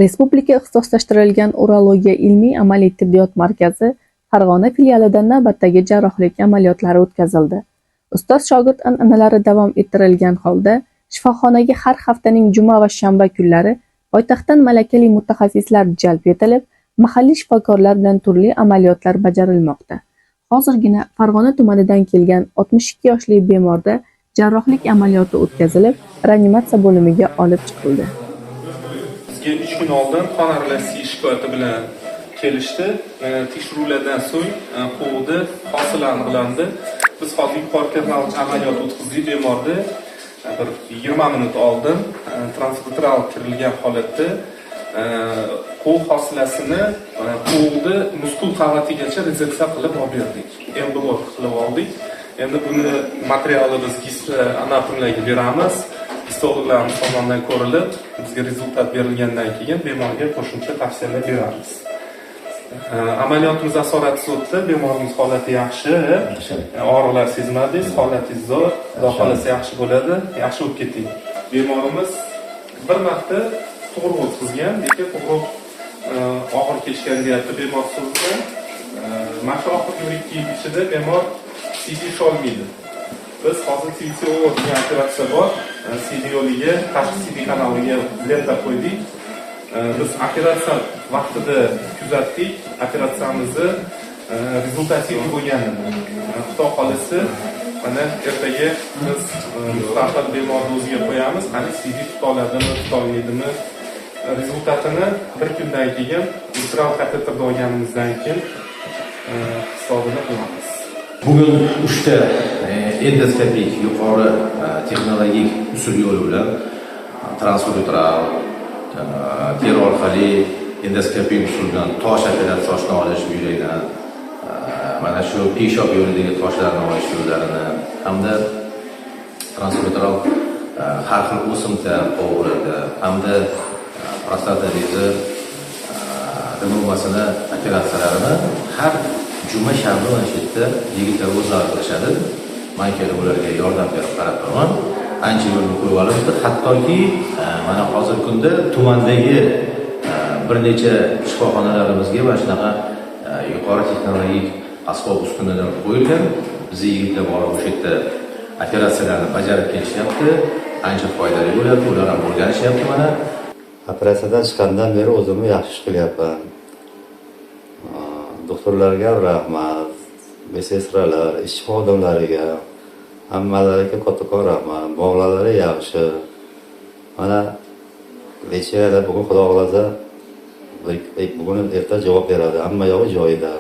Respublika ixtisoslashtirilgan urologiya ilmiy-amaliy tibbiyot markazi Farg'ona filialida navbatdagi jarrohlik amaliyotlari o'tkazildi. Ustoz-shogird an'analari davom ettirilgan holda shifoxonaga har haftaning juma va shanba kunlari poytaxtdan malakali mutaxassislar jalb etilib, mahalliy shifokorlar bilan turli amaliyotlar bajarilmoqda. Hozirgina Farg'ona tumanidan kelgan 62 yoshli bemorda jarrohlik amaliyoti o'tkazilib, reanimatsiya bo'limiga olib chiqildi. Bizga 3 kun oldin qon aralash shikoyati bilan kelishdi. Tekshiruvlardan so'ng qovuqda hosila aniqlandi. Biz hozir yuqori texnologik amaliyot o'tkazdik bemorda. Bir 20 minut oldin transuretral kirilgan holatda qovuq hosilasini qovuqni muskul qavatigacha rezeksiya qilib olib berdik. En blok qilib oldik. Endi buni materialni biz anatomlarga beramiz. Histologlarimiz tomonidan ko'rilib, bizga результат berilgandan keyin bemorga qo'shimcha tavsiyalar beramiz. Amaliyotimiz asoratsiz o'tdi, bemorimiz holati yaxshi. Og'riqlar sezmadingiz, holatingiz zo'r, Xudo xohlasa yaxshi bo'ladi, yaxshi bo'lib keting. Bemorimiz bir marta tug'ruq o'tkazgan, lekin tug'ruq og'ir kechgan deyapti bemor so'zida. Mana shu oxirgi bir 2 yil ichida bemor siydik isholmaydi. Biz hozir TCO degan operatsiya bor. Siydik yo'liga, tashqi siydik kanaliga lenta qo'ydik. Biz operatsiya vaqtida kuzatdik, operatsiyamizni результатив bo'lganini. Xudo xohlasa, mana ertaga biz mustaqil bemorni o'ziga qo'yamiz. Qani siydik tuta oladimi, tuta olmaydimi? Результат ini bir kundan keyin uretral kateterda olganimizdan keyin hisobini qilamiz. Bugun uchta endoskopik yuqori texnologik usul yo'li bilan transuretral, teri orqali endoskopik usul bilan tosh operatsiya, toshni olish buyrakdan, mana shu peshob yo'lidagi toshlarni olish yo'llarini hamda transuretral har xil o'simta qovuqlarda hamda prostata bezi adenomasini operatsiyalarini har juma, shanba mana shu yerda yigitlar o'zlari qilishadi. Man kelib ularga yordam berib qarab turaman. Ancha yo'lni qo'yib olibdi, hattoki mana hozirgi kunda tumandagi bir necha shifoxonalarimizga mana shunaqa yuqori texnologik asbob uskunalar qo'yilgan. Bizni yigitlar borib o'sha yerda operatsiyalarni bajarib kelishyapti, ancha foydali bo'lyapti, ular ham o'rganishyapti mana. Operatsiyadan chiqqandan beri o'zimni yaxshi his qilyapman. Doktorlarga rahmat, медсестра lar, ishchi xodimlariga, hammalariga kattakon rahmat. Muomalalari yaxshi. Mana лечение da bugun, Xudo xohlasa, bugun erta javob beradi. Hamma yog'i joyida.